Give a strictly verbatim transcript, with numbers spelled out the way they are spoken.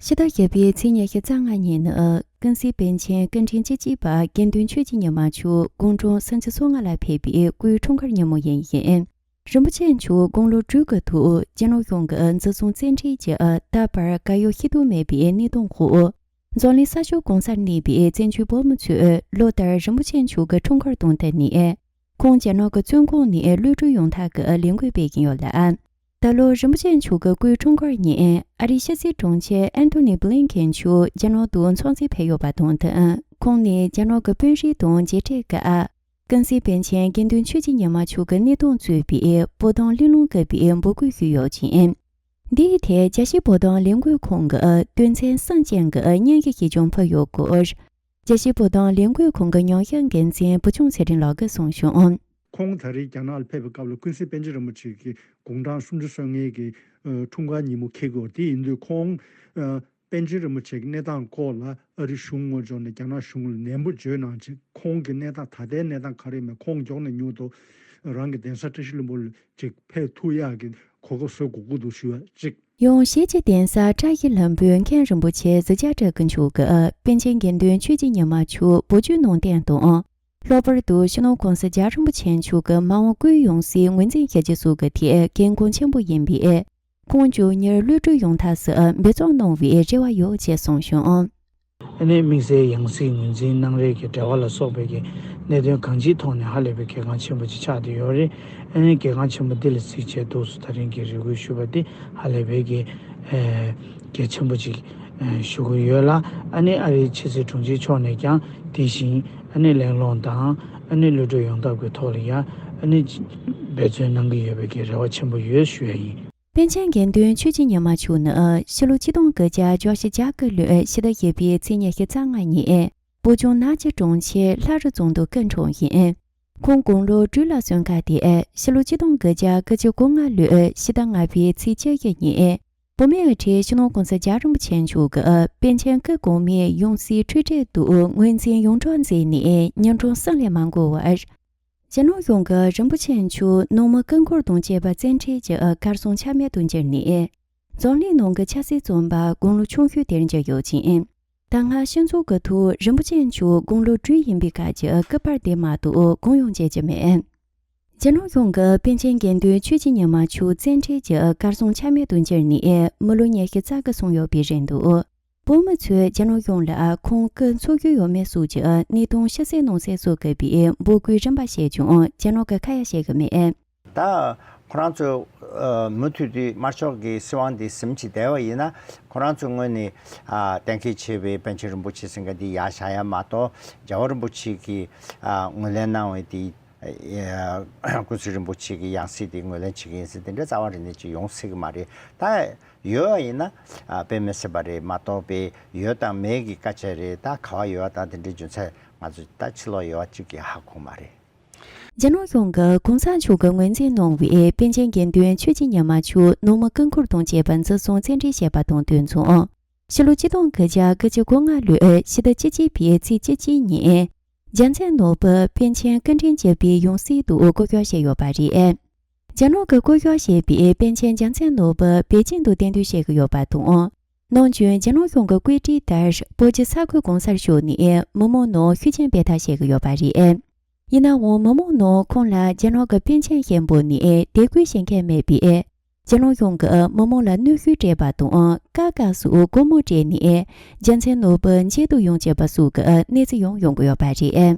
ཕྱི་ཟླ་བཞི་པའི་ཚེས་ཉི་ཤུ་རྩ་ལྔ་ཉིན་ནི་ཀུན་གཟིགས་པཎ་ཆེན་སྐུ་ཕྲེང་བཅུ་གཅིག་པ་དགེ་འདུན་ཆོས་ཀྱི་ཉི་མ་མཆོག་དགུང་གྲངས་སུམ་ཅུ་སོ་ལྔ་ལ་ཕེབས་པའི་སྐུའི་འཁྲུངས་སྐར་ཉིན་མོ་ཡིན་ཞིང་། རིན་པོ་ཆེ་མཆོག་དགུང་ལོ་དྲུག་གི་ཐོག་རྒྱ་ནག་གཞུང་གིས་འཛིན་བཟུང་བཙན་ཁྲིད་ཀྱིས་ད་བར་གར་ཡོད་ཤེས་རྟོགས་མེད་པའི་གནས་སྟངས་འོག་རྫོང་གླིང་ས་ཕྱོགས་གང་སར་གནས་པའི་བཙན་བྱོལ་བོད་མི་ཚོས་ལོ་ལྟར་རིན་པོ་ཆེ་མཆོག་གི་འཁྲུངས་སྐར་དང་བསྟུན་ནས། ཁོང་རྒྱ་ནག་གི་བཙོན་ཁང་ནས་གློད་གྲོལ་ཡོང་ཐབས་ཀྱི་ལས་འགུལ་སྤེལ་གྱིན་ཡོད་ལ། ད་ལོ་རིན་པོ་ཆེ་མཆོག་གི་སྐུའི་འཁྲུངས་སྐར་ཉིན་ཨ་རིའི་ཕྱི་སྲིད་དྲུང་ཆེ་ཨན་ཐོ་ནི་བྷི་ལིན་ཁེན་མཆོག་རྒྱ་ནག་ཏུ་འཚམས་གཟིགས་ཕེབས་ཡོད་པ་དང་བསྟུན། ཁོང་ནས་རྒྱ་ནག་གི་དཔོན་རིགས་དང་མཇལ་འཕྲད་སྐབས། ཀུན་གཟིགས་པཎ་ཆེན་དགེ་འདུན་ཆོས་ཀྱི་ཉི་མ་མཆོག་གི་གནས་སྟངས་གཙོས་པའི་བོད་དོན་གླེང་སློང་སྐབས་པའི་འབོད་སྐུལ་ཞུས་ཡོད་ཅིང་། འདིའི་ཐད་རྒྱལ་སྤྱིའི་བོད་དོན་ལས་འགུལ་ཁང་གི་དོན་ཚན་གསུམ་ཅན་གྱི་སྙན་ཞུ་ཞིག་ཀྱང་ཕུལ་ཡོད་སྐོར། རྒྱལ་སྤྱིའི་བོད་དོན་ལས་འགུལ་ཁང་གི་ཉམས་ཞིབ་འགན་འཛིན་བུ་ཆུང་ཚེ་རིང་ལགས་ཀྱིས་གསུངས་བྱུང་། ཁོང་ད་རེས་རྒྱ་ནག་ལ་ཕེབས་པའི་སྐབས་ལ་ཀུན་གཟིགས་པཎ་ཆེན་རིན་པོ་ཆེ་གི་དགུང་གྲངས་སུམ་ཅུ་སོ་ལྔའི་གི་ཨ་འཁྲུངས་སྐར་ཉིན་མོ་འཁེལ་དགོས། དེ་ཡིན་དུས་ཁོང་ཨ་པཎ་ཆེན་རིན་པོ་ཆེ་གི་གནས་སྟངས་སྐོར་ལ་ཨ་རི་གཞུང་ངོས་ཕྱོགས་ནས་རྒྱ་ནག་གཞུང་ལ་ནན་པོ་བརྗོད་གནང་ཅིག་ཁོང་གི་གནས་སྟངས་ད་ལྟའི་གནས་སྟངས་ག་རེ་མེད་ཁོང་མགྱོགས་ནས་མྱུར་དུ་རང་གི་གདན་ས་བཀྲ་ཤིས་ལྷུན་པོ་ལ་ཅིག་ཕེབས་ཐུབ་ཡག་གི་གོ་སྐབས་བཟོ་དགོས་ཀྱི་འདུག་ཞུ་བ་གཅིག་ཡང་གཞིས་ཀྱི་གདན་ས་བཀྲ་ཤིས་ལྷུན་པོའི་མཁན་རིན་པོ་ཆེ་གཟི་བྱ་གྲགས་ཀྱི་མཆོག་གིས་པཎ་ཆེན་དགེ་འདུན་ཆོས་ཀྱི་ཉི་མ་མཆོག་བོད་བརྒྱུད་ནང་བསྟན་དང་། ལྷག་པར་དུ་སྤྱི་ནོར་༸གོང་ས་༸རྒྱལ་བ་རིན་པོ་ཆེ་མཆོག་གི་མ་འོངས་སྐུའི་ཡང་སྲིད་ངོས་འཛིན་བྱ་རྒྱུ་སོགས་ཀྱི་ཐད་འགན་ཁུར་ཆེན་པོ་ཡིན་པས། ཁོང་མགྱོགས་མྱུར་གློད་གྲོལ་ཡོང་ཐབས་སུ་འབད་བརྩོན་གནང་བའི་རེ་བ་ཡོད་ཅེས་གསུངས་བྱུང་། ཨ་ནི་དམིགས་བསལ་ཡང་སྲིད་ངོས་འཛིན་གནང་རེས་ཀྱི་འབྲེལ་བ་ལ་སོགས་པའི་གི་གནད་དོན་གང་ཅིའི་ཐོག་ནས་ཧ་ལས་པའི་གལ་འགངས་ཆེན་པོ་ཅིག་ཆགས་བསྡད་ཡོད་རེད། ཨ་ནི་གལ་འགངས་ཆེན་པོ་འདི་ལ་གཟིགས་བྱས་ཐོག་སུ་ད་རིང་གི་རེ་སྐུལ་ཞུས་པ་འདི་ཧ་ལས་པའི་གི་ཨ་གལ་ཆེན་པོ་ཅིག་ཨ་ཞུ་གི་ཡོད་ལ། ཨ་ནི་ཨ་རིའི་ཕྱི་སྲིད་དྲུང་ཆེ་མཆོག་ནས་ཀྱང་དེ་བཞིན་ཨ་ནི་གླེང་སློང་དང་ཨ་ནི་གློད་གྲོལ་ཡོང་ཐབས་ཀྱི་ཐོག་ལ་ཡང་ཨ་ནི་འབད་བརྩོན་གནང་གི་ཡོད་པའི་གི་རེ་བ་ཆེན་པོ་ཡོད་ཞུ་ཡ་ཡིན། པཎ་ཆེན་དགེ་འདུན་ཆོས་ཀྱི་ཉི་མ་མཆོག་ནི་ཕྱི་ལོ་ཆིག་སྟོང་དགུ་བརྒྱ་བརྒྱད་ཅུ་གྱ་དགུ་ལོའི་ཕྱི་ཟླ་བཞི་པའི་ཚེས་ཉི་ཤུ་རྩ་ལྔ་ཉིན་བོད་ལྗོངས་ནག་ཆུ་གྲོང་ཁྱེར་ལྷ་རི་རྫོང་དུ་སྐུ་འཁྲུངས་ཤིང་། ཁོང་དགུང་ལོ་དྲུག་ལ་སོན་ཁ་དེ་ཕྱི་ལོ་ཆིག་སྟོང་དགུ་བརྒྱ་དགུ་བཅུ་གོ་ལྔ་ལོའི་ཕྱི་ཟླ་ལྔ་པའི་ཚེས་བཅུ་བཞི་ཉིན་བུད་མེད་དབུ་ཁྲིད་སྤྱི་ནོར་༸གོང་ས་༸རྒྱལ་བ་རིན་པོ་ཆེ་མཆོག་གིས་པཎ་ཆེན་སྐུ་གོང་མའི་ཡང་སྲིད་འཁྲུལ་བྲལ་དུ་ངོས་འཛིན་ཡོངས་གྲགས་མཛད་ནས་ཉིན་གྲངས་གསུམ་ལས་མ་འགོར་བར། རྒྱ་ནག་གཞུང་གིས་རིན་པོ་ཆེ་མཆོག་ནང་མི་སྐུ་འཁོར་དང་བཅས་པ་བཙན་ཁྲིད་ཀྱིས་གར་སོང་ཆ་མེད་དུ་གྱུར་ནས། འཛམ་གླིང་ནང་གི་ཆབ་སྲིད་བཙོན་པ་དགུང་ལོ་ཆུང་ཤོས་དེར་གྱུར་ཡོད་ཅིང་། ད་སྔ་སྤྱི་ཚོགས་ཀྱི་ཐོག་རིན་པོ་ཆེ་མཆོག་དགུང་ལོ་དྲུག་ཡིན་པའི་སྐབས་ཀྱི་སྐུ་པར་དེ་མ་གཏོགས་གང་ཡང་མཇལ་རྒྱུ་མེད། རྒྱ་ནག་གཞུང་གིས་པཎ་ཆེན་དགེ་འདུན་ཆོས་ཀྱི་ཉི་མ་མཆོག་བཙན་ཁྲིད་ཀྱིས་གར་སོང་ཆ་མེད་དུ་གྱུར་ནས་མི་ལོ་ཉི་ཤུ་རྩ་དགུ་སོང་ཡོད་པའི་རིང་དུ། བོད་མི་ཚོས་རྒྱ་ནག་གཞུང་ལ་ཁོང་སྐུ་འཚོ་རྒྱུ་ཡོད་མེད་སོགས་ཀྱི་གནས་སྟངས་ཕྱི་གསལ་ནང་གསལ་བཟོ་དགོས་པའི་འབོད་སྐུལ་རིམ་པ་བྱས་ཀྱང་རྒྱ་ནག་གིས་ཁ་ཡ་བྱེད་ཀྱི་མེད། ད་ཁོ་རང་ཚོས་ཨ་མུ་མཐུད་དུ་དམར་ཤོག་གི་སྲིད་དབང་འདི་ཟིན་བྱས་བསྡད་པ་ཡིན་ན། ཁོ་རང་ཚོའི་ངོས་ནས་ཨ་གཏན་འཁེལ་བྱས་པའི་པཎ་ཆེན་རིན་པོ་ཆེ་ཟེར་མཁན་འདི་ཡར་བཞག་ཡ་མ་གཏོགས། རྒྱལ་བ་རིན་པོ་ཆེ་གིས་ཨ་ངོས་ལེན་གནང་བའི་དེ་ཀུན་གཟིགས་རིན་པོ་ཆེ་གི་ཡང་སྲིད་དེ་ངོས་ལེན་བྱེད་ཀྱི་ཡིན་ཟེར་དེ་འདྲའི་རྩ་བ་རེ་ནས་ཅིག་ཡོང་སྲིད་ཀྱི་མ་རེད། ད་ཡོད་པ་ཡིན་ན་ཨ་དཔེ་མི་སྲིད་པ་རེད་མ་གཏོགས་པའི་ཡོད་དང་མེད་ཀྱི་སྐད་ཆ་རེད། ད་ག་པར་ཡོད་པ་དང་དེ་འདྲའི་རྒྱུ་མཚན་ང་ཚོས་ད་ཕྱི་ལོགས་ཡོད་པ་གཅིག་གིས་ཧ་གོ་མ་རེད། རྒྱ་ནག་གཞུང་གིས་གོང་ས་མཆོག་གིས་ངོས་འཛིན་གནང་བའི་པཎ་ཆེན་དགེ་འདུན་ཆོས་ཀྱི་ཉི་མ་མཆོག་ནང་མི་སྐུ་འཁོར་དང་བཅས་པ་འཛིན་བཟུང་བཙན་ཁྲིད་བྱས་པ་དང་དུས་མཚུངས། ཕྱི་ལོ་ཆིག་སྟོང་དགུ་བརྒྱ་དགུ་བཅུ་གོ་ལྔ་ལོའི་ཕྱི་ཟླ་བཅུ་གཅིག་པའི་ཚེས་བཅུ་གཅིག་ཉིན། རྒྱལ་མཚན་ནོར་བུ་པཎ་ཆེན་སྐུ་ཕྲེང་བཅུ་པའི་ཡང་སྲིད་དུ་བསྐོ་བཞག་བྱས་ཡོད་པ་རེད། རྒྱ་ནག་གིས་བསྐོ་བཞག་བྱས་པའི་པཎ་ཆེན་རྒྱལ་མཚན་ནོར་བུ་པེ་ཅིང་དུ་གདན་འདྲེན་བྱེད་ཀྱི་ཡོད་པ་དང་། ནམ་རྒྱུན་རྒྱ་ནག་གཞུང་གི་བཀོད་སྒྲིག་ལྟར་བོད་ཀྱི་ས་ཁུལ་གང་སར་ཞུགས་ནས་མི་མང་ནང་ཤུགས་རྐྱེན་སྤེལ་ཐབས་བྱེད་ཀྱི་ཡོད་པ་རེད། ཡིན་ནའང་མི་མང་ནང་ཁོང་ལ་རྒྱ་ནག་གི་པཎ་ཆེན་ཞེས་འབོད་ནས་དད་གུས་བྱེད་མཁན་མེད་པས། རྒྱ་ནག་གཞུང་གིས་མི་མང་ལ་གནོན་ཤུགས་སྤྲད་པ་དང་། སྐབས་སྐབས་སུ་སྒོར་མོ་སྤྲད་ནས་རྒྱལ་མཚན་ནོར་བུ་མཇལ་དུ་ཡོང་བྱེད་པ་སོགས་ཀྱི་གནས་ཚུལ་ཡང་ཡོང་གི་ཡོད་པ་རེད།